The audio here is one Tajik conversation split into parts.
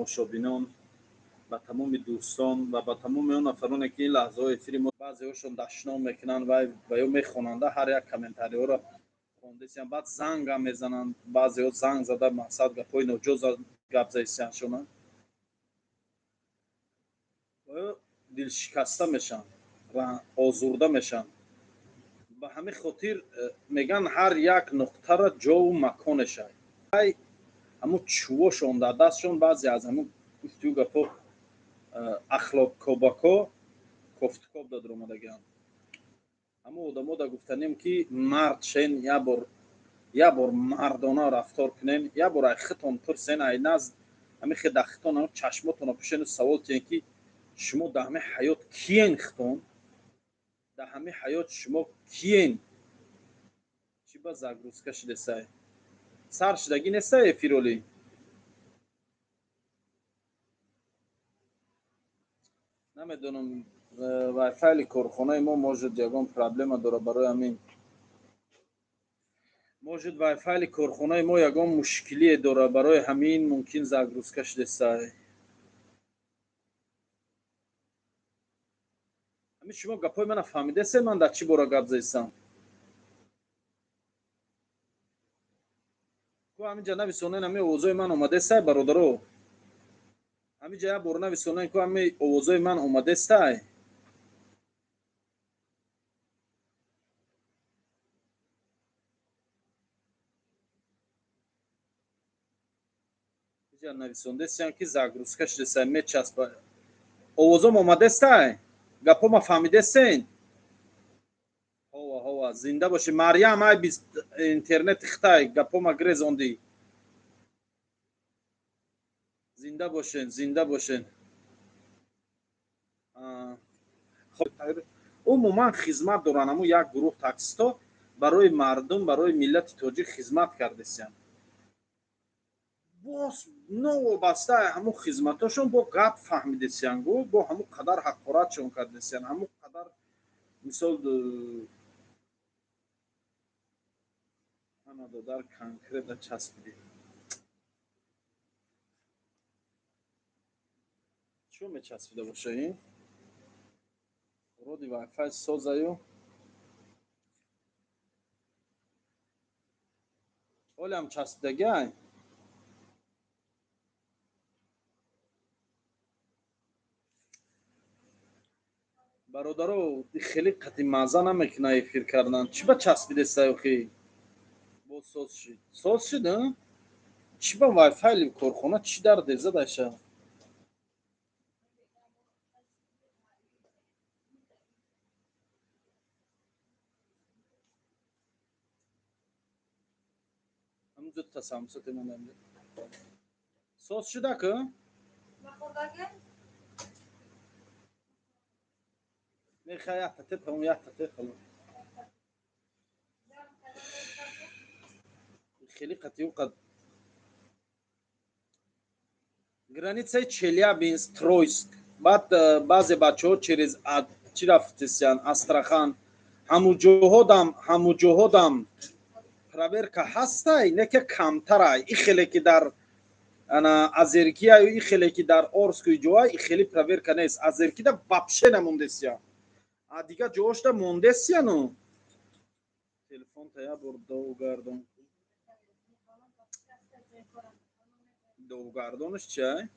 Тамошобинон, ба тамоми дӯстон ва ба тамоми он нафароне, ки ин лаҳзаҳо эфири мо, баъзеҳошон дашном мекунанд ва ё мехонанда, ҳар як комментариҳоро хондесиян, баъд зангам мезананд, баъзеҳо занг зада, мақсад, гапҳои ноҷо гап заисияншона, дилшикаста мешаванд ва озурда мешаванд. Ба ҳамин хотир мегӯянд, ҳар як нуқтаро ҷову маконеша. Ҳамун чувошон дар дастшон, баъзе аз ҳамун гуфтию гапҳо ахлоқкобако кофтукоб дар омадагианд. Ҳамун одамо да гуфтанем, ки мард шен, як бор мардона рафтор кунен, як бор ай хитон пурсен, ай назд ҳамин хе дар хитон чашмотонро пӯшену савол тиҳен, ки шумо дар ҳамин ҳаёт киен? Хитон дар ҳамин ҳаёт шумо киен? Чӣ ба загрузка шидесай? Сар шидагӣ нестай эфироли? Намедонам, вайфайли корхонаи мо, может, ягон проблема дорад. Барои ҳамин, может, вайфайли корхонаи мо ягон мушкилие дорад, барои ҳамин мумкин загрузка шидесай. Ҳамин шумо гапҳои мана фаҳмидесе, ман дар чӣ бора гап заистам? Ку ҳаминҷа нависонен, ҳамин овозои ман омадестай, бародаро? Ҳаминҷа як бор нависонен, ку ҳамин овозои ман омадестай? Иҷа нависондесиян, ки загрузка шудесай, мечаспа. Овозом омадестай? Гапҳома фаҳмидесен? Ҳова, ҳова, зинда бошӣ, Марьям. Ай интернети хитай гапҳома гирезондӣ. Зинда бошен, зинда бошен. Умуман хизмат доранд. Ҳамун як гурӯҳ таксистҳо барои мардум, барои миллати тоҷик хизмат кардесиянд. Боз новобаста ҳамун хизматошон бо гап фаҳмидесиян, гу бо ҳамун қадар ҳақоратшон кардесиян, ҳамун қадар, мисол, ана додар конкретно часпидӣ. Чӣ мечаспида боша? Ин роди вайфай созаю. Ҳолиам часпидагиай? Бародаро, хеле қатъи мазза намекуна эфир кардан. Чӣ ба часпидесай охи? Боз соз шид, соз шид. Чӣ ба вайфайли корхона чӣ дарде задаша? Ҳамун дута самбуса темонда. Соз шуда ку? Меха, якта те, тамом, якта те, халос. Хеле қатъи қад границаи Челябинск, Троицк. Баъд баъзе бачаҳо через чӣ рафтисян, Астрахан, ҳамуҷоҳодам проверка ҳастай, не ки камтарай. И хеле ки дар ана Озеркияю, и хеле ки дар Орскую ҷоа, и хеле проверка нест. Озеркида вообще намондесия, а дигар ҷоошда мондесияну. Телефонта як бор довгардон. Довгардонаш чиай?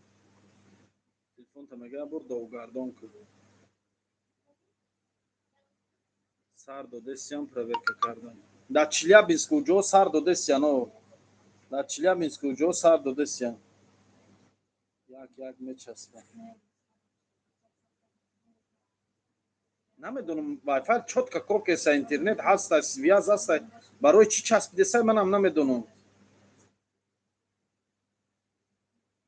Телефонта мега, як бор довгардон кун. Сар додесиям проверка кардан. Дар Челябинск уҷо сар додесияно, дар Челябинск уҷо сар додесиян, як як мечаспа. Намедонам, вайфай чётко кор кеса, интернет ҳаста, связь ҳаста, барои чӣ часпидесай, манам намедонам.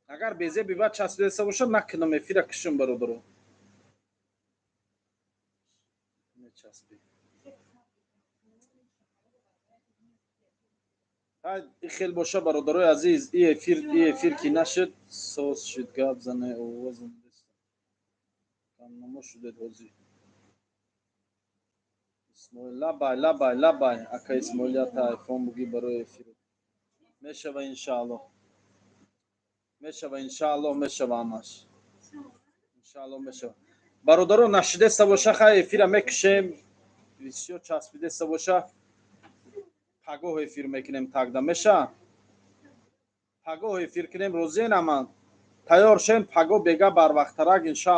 Агар безеби ба часпидеса бошад, накунам эфира, кишам, бародаро. Мечаспи. Хел боша, бародарои азиз, и эфир ки нашуд, соз шуд. Гап зане, овозам камнамо шудед ҳозир. Исмоил, лабай, лабай, лабай, ака Исмоил, ята айфон бугӣ барои эфир мешава, иншааллоҳ. Мешава, иншааллоҳ, мешава ҳамаш, иншааллоҳ, мешава. Бародаро, нашидеста боша, хай, эфира мекушем. Бисёр часпидеста боша, пагоҳ эфир мекунем. Тогда меша, пагоҳ эфир кунем. Розиен, аман тайёр шем, пагоҳ бега барвақтарак, иншааллоҳ.